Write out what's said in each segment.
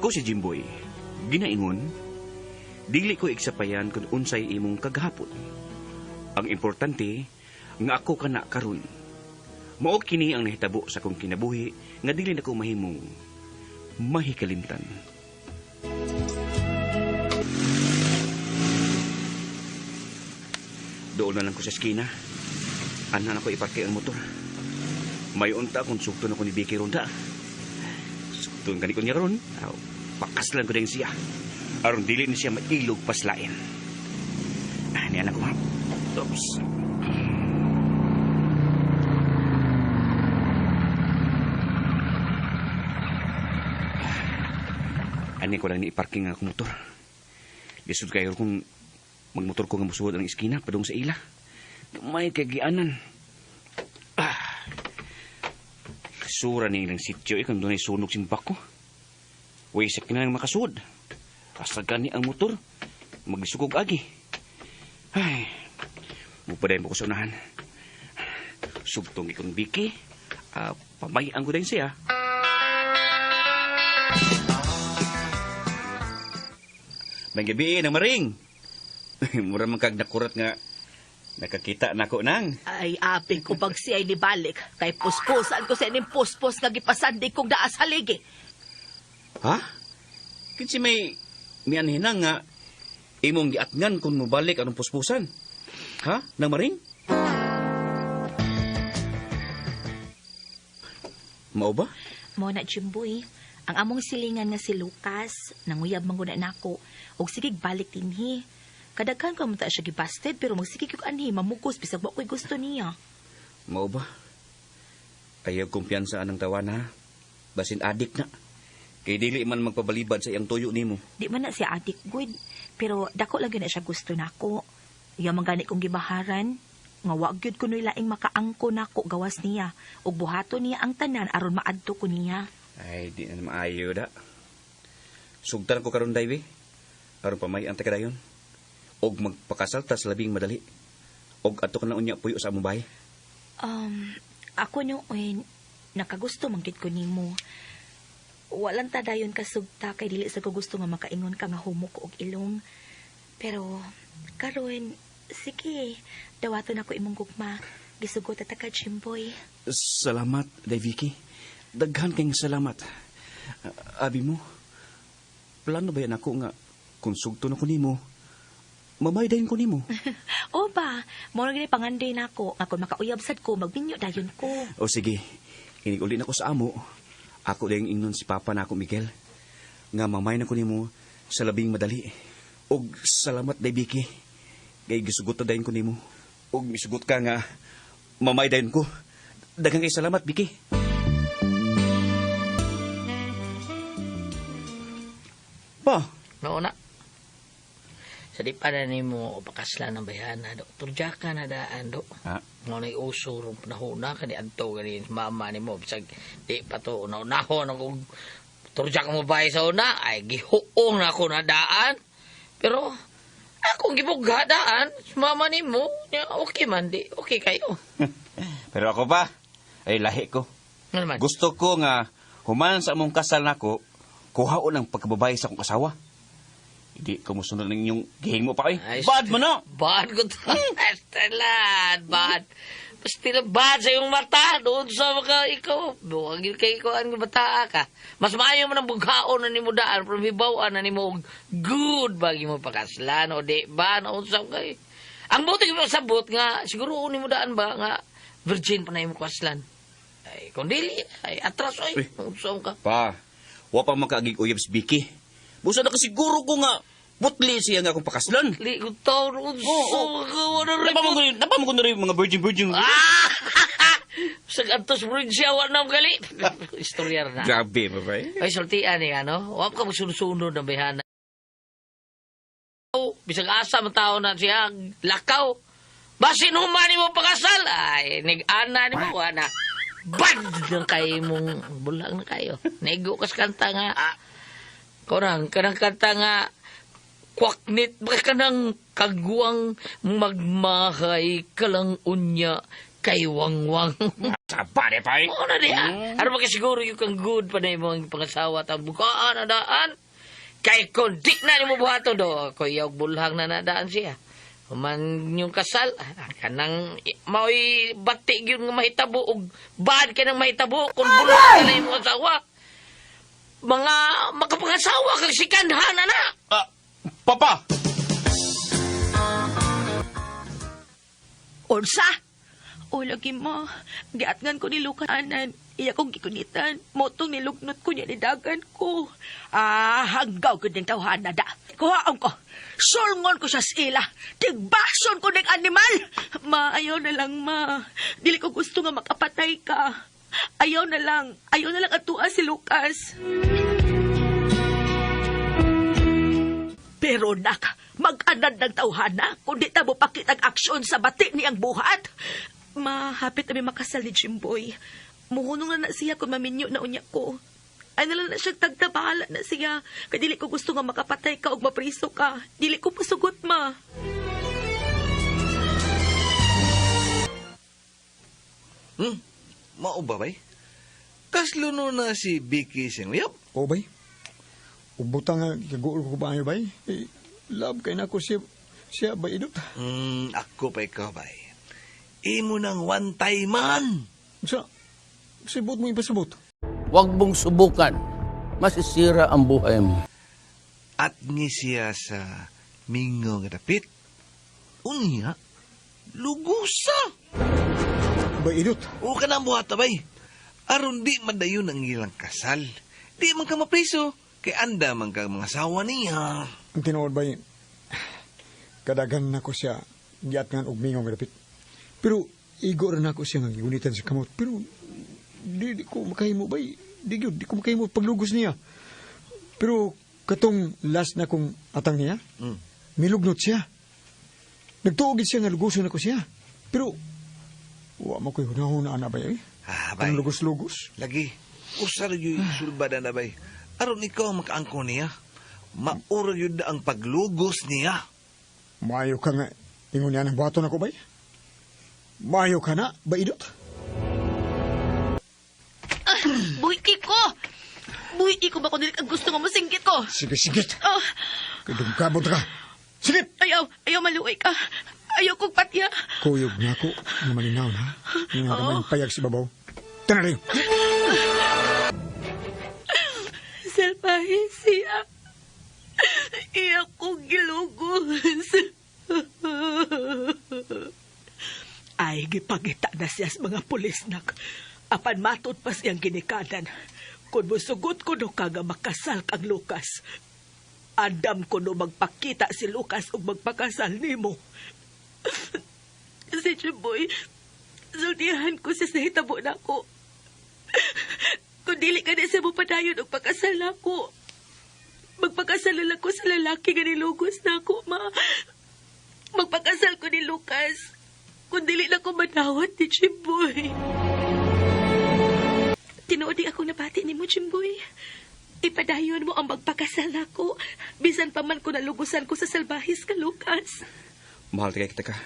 Ako si Jimboy. Ginaingon, dili ko iksapayan kung unsay imong kagahapon. Ang importante, nga ako kana karon. Mao kini ang nahitabo sa akong kinabuhi nga dili nako mahimong mahikalimtan. Doon na lang ko sa eskina. Ana na ko iparke ang motor. May unta kung sugton ako ni Vicky ronda. Sugton gani ko niya ron. Aw, pakaslan ko din siya. Aron dili ni siya mailog paslain. Ah, niya na ko ha. Oops. Ani ko lang ni iparking ang akong motor. Lisod kayo kung magmotor ko nga musuod ang iskina padung sa ila. May kagianan. Ah. Kasura ni ilang sityo eh, kung doon ay sunog simbak ko. Wisik na lang makasuod. Asa gani ang motor. Magsugog agi. Ay, mupaday mo ko sa unahan. Sugtong ikong biki. Ah, pamayan ko din siya. May gabi ng maring. Mura man kag nakurat nga nakakita nako nang. Ay, aping ko pag siya'y nibalik. Kay puspusan ko sa ining puspos nga gipasandig kong daa sa ligi. Ha? Kinsi may mianhinang nga imong giatngan kung mobalik anong puspusan. Ha? Nang maring? Mao ba? Mo na, Jimboy. Ang among silingan nga si Lucas, nanguyab man guna nako, og sigig balik dinhi. Kadaghan ko man ta siya gibasted pero magsigig kog anhi mamugos bisag wa ko'y gusto niya. Mao ba? Ayaw kumpiyansa anang tawana ha. Basin adik na. Kay dili man magpabalibad sa iyang tuyo nimo. Di man na siya adik good, pero dako lang gyud na siya gusto nako. Iya man gani kong gibaharan nga wa gyud kunoy laing makaangko nako gawas niya ug buhaton niya ang tanan aron maadto ko niya. Ay, di na maayo da. Sugtan ko karon daywi. Aron pamay ang takadayon. Og magpakasal ta sa labing madali. Og ato ka na unya puyo sa among bahay. Ako noon, nakagusto man gid ko nimo. Walang ta dayon kasugta kay dili sa ko gusto nga makaingon ka nga humok og ilong. Pero karon sige, dawaton ako imong gugma. Gisugot ta ka Jimboy. Salamat, Day Vicky. Daghan kayong salamat. Abi mo, plano ba yan ako nga kung sugton ako nimo, mamay dayon ko nimo. O ba, mo ra gini pangandoy nako nga kung makauyab sad ko magbinyo dayon ko. O sige, inig-uli na ko sa amo. Ako dayong ingnon si Papa na ako, Miguel. Nga mamay na ko nimo sa labing madali. Og salamat, Day Vicky. Kay gisugot na dayon ko nimo. Og misugot ka nga mamay dayon ko. Daghan kay salamat, Vicky. Pa, Noon na. Sa di pa na nimo pakasla ng bayana, do. Turja ka na daan, do. Ha? Nga na'y uso rong panahona, kani adto gani mama nimo bisag di pa to una-unahon ako turja ka mo bahay sa una, ay gihuong na ako na daan. Pero akong gibugha daan, mama nimo, nya, okay man di, okay kayo. Pero ako pa, ay lahi ko. Ano naman? Gusto ko nga human sa among kasal nako, kuhaon ang pagkababay sa akong asawa. Hindi ko musunod ng inyong gihimo pa ay. Ay, Bad man na! Bad ko to. Estelan, bad. Basta bad sa iyong mata. Doon sa mga ikaw. Buwag yun kay ikaw ang bata ka. Mas maayo man ang bughaon na nimo daan. Pero hibawaan na nimo og good bagi mo pakaslan o di ba na unsa kay. Ang buti mo sabot nga siguro ni mo daan ba nga virgin pa na imo kaslan. Ay kung dili ay atras oy. Uy. Unsa ka? Pa, wa pa makaagig uyab si Vicky. Busa na kasiguro ko nga putli siya nga akong pakaslan. Li ko taon unsa Oo, ka wala rin. Napamukon na rin mga virgin-virgin. Ah! Sa kantos probinsya, wa na gali. Istorya na. Grabe, babay. Ay, sultian ni ano? Wa ka magsunod-sunod ng bayhana. Bisag asa man tao na siya, lakaw. Basin human ni mo pakasal. Ay, nag-ana ni mo, ana. Bad ng kay mong bulang na kayo. Naigo kas kanta nga. Korang, kanang kanta nga, kwaknit ba ka ng kagwang magmahay ka lang unya. Kay wangwang. Sa pare pa eh. Oo na diha. Ano ba siguro yung kang good pa na imong pangasawa ta bukaan na daan. Kay kung di na nimo buhaton do, ako iyaw bulhang na nadaan siya. Human yung kasal, kanang mao'y bati gyud nga mahitabo og bad kay nang mahitabo kung bulhang na imong asawa. Mga makapangasawa kag sikanhan na na. Ah, papa! Unsa? O lagi mo, giatngan ko ni Lucas anan. Iya kong gikunitan. Motong nilugnot ko niya nidagan ko. Ah, hanggaw ko din tawhan na da. Kuhaon ko. Sulngon ko siya sa ila. Tigbason ko ng animal. Ma, ayaw na lang, ma. Dili ko gusto nga makapatay ka. Ayaw na lang. Ayaw na lang atua si Lucas. Pero nak, mag-anad ng tawhana kung di ta mo pakitag aksyon sa bati niyang buhat. Mahapit kami makasal ni Jimboy. Muhunong na na siya kung maminyo na unya ko. Ay nalang na siya tagtabahala na siya. Kay dili ko gusto nga makapatay ka o mapriso ka. Dili ko pasugot, ma. Mao ba bay? Kasluno na si Vicky siyang uyab. O bay? Ubuta nga, kiguol ko ba ayo bay? Eh, love kay nako siya, siya bay idot. Ako pa ikaw bay. Imo nang one time man. Sa, sibot mo ipasabot. Huwag mong subukan. Masisira ang buhay mo. At ni siya sa mingo nga dapit. Unya, lugusa. Bay idot. O ka na ang buhat bay. Aron di man dayon ang ilang kasal. Di man ka mapriso. Kay anda man ka mga asawa niya. Ang tinuod bay, kadagan nako siya, giat nga og mingaw nga dapit. Pero, igo rin nako siya nga gigunitan sa kamot. Pero, di ko makahimo bay. Di gyud, di ko makahimo paglugos niya. Pero, katong last na kong atang niya, milugnot siya. Nagtuo gid siya nga lugoson ako siya. Pero, wa mo ko'y hunahuna ana bay. Eh. Ah, bay. Ang lugos-lugos. Lagi, usar yun sulba na na bay. Aron ikaw ang makaangko niya. Maura yun na ang paglugos niya. Maayo ka nga. Ingon niya ng buhaton ako bay. Maayo ka na, baidot. Buhi ko! Buhi ko ba kung dili ka gusto nga mosinggit ko? Sige, sige. Oh, Kadungkabot ka. Sige! ayaw, ayaw maluoy ka. Ayaw kong patya. Kuyog na ako. Nga malinaw na. Nga oh. Payag si babaw. Tanari! Salbahe siya. Iya kong gilugos. Ay, gipangita na siya sa mga pulis nak. Apan matod pa siyang ginikanan. Kung musugot ko no kaga makasal kang Lucas. Andam ko no magpakita si Lucas ug magpakasal nimo. Si Jimboy, sultihan ko siya sa hitabo nako. Kung dili ka na sa mo padayon og pakasal nako. Magpakasal na lang ko sa lalaki nga nilugos nako, ma. Magpakasal ko ni Lucas. Kung dili na ko manawat ni Jimboy. Tinuod di ako nabati ni mo, Jimboy. Ipadayon mo ang magpakasal nako. Bisan pa man ko nalugusan ko sa salbahis ka, Lucas. Mahal tagay kita ka.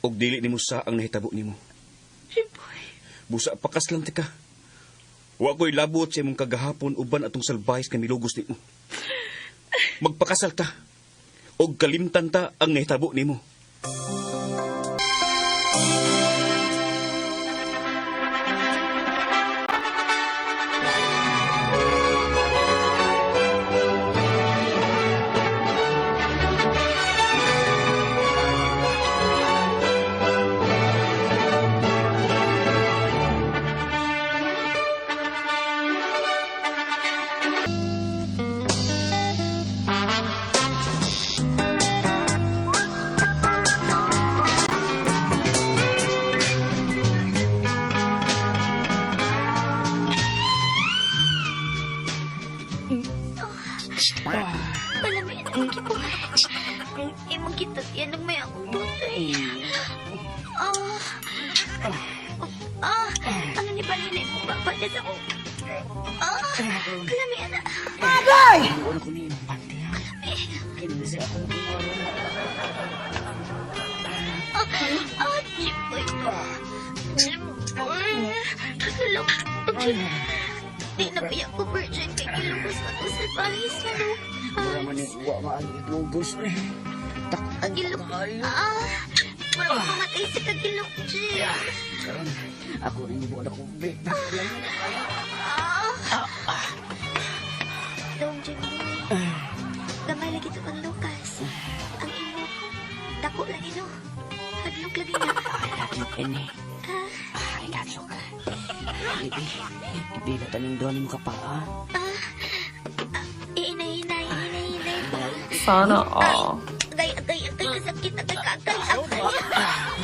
Og dili nimo sa ang nahitabo nimo. Jimboy. Busa pakas lang tika. Wa ko'y labot sa imong kagahapon uban atong salbahis nga milugos nimo. Magpakasal ta. Og kalimtan ta ang nahitabo nimo. Malamig na magkipo. Imong kita yan may akong tutoy. Ah. Ah, ano ni Balina imong babalas ako? Ah, kalami na. Agay! Ah, ah, Jimboy. Jim. Di na biya ko virgin kay gilubos na to sa pahis na lukas. Wa maalugos eh. Ang gilok. Ah, mura ko pamatay sa kagilok, Jim. Karon ako rin ibuan ako be. Ah. Dong, Jim boy. Gamay lagi to ang lukas. Ang imo. Dako lagi no. Hadlok lagi na. Ay, ini. Ay, kadlok. Ibi, ibi na taning doon mo ka pa, ha? Iinay-inay, inay-inay pa. Sana all. Agay, agay, agay, kasakit, agay, agay, agay.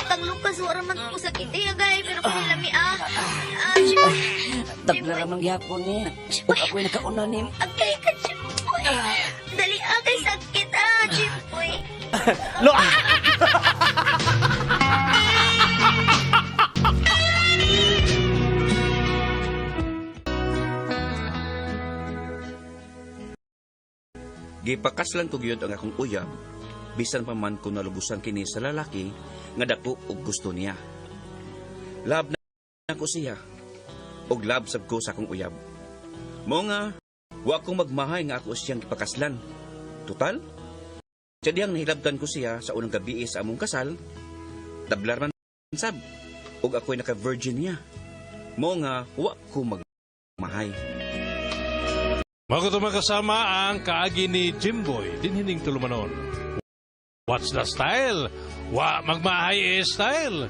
Tang Lucas, wala man ko sakit eh, agay, pero kung lami ah. Ah, Jim. Tabla ramang gihapon ni. Ug ako'y nakauna ni. Agay ka, Jimboy. Dali, agay, sakit ah, Jimboy. Gipakaslan ko gyud ang akong uyab bisan pa man ko nalubusan kini sa lalaki nga dako og gusto niya. Love na ko siya og love sab ko sa akong uyab. Mao nga wa ko magmahay nga ako siyang gipakaslan. Total, sa dihang nahilabtan ko siya sa unang gabi sa among kasal, tablar man sab og ako'y naka-virgin niya. Mao nga wa ko magmahay. Mago kasama ang kaagi ni Jimboy, dinhining tulumanon. What's the style? Wa magmahay eh style.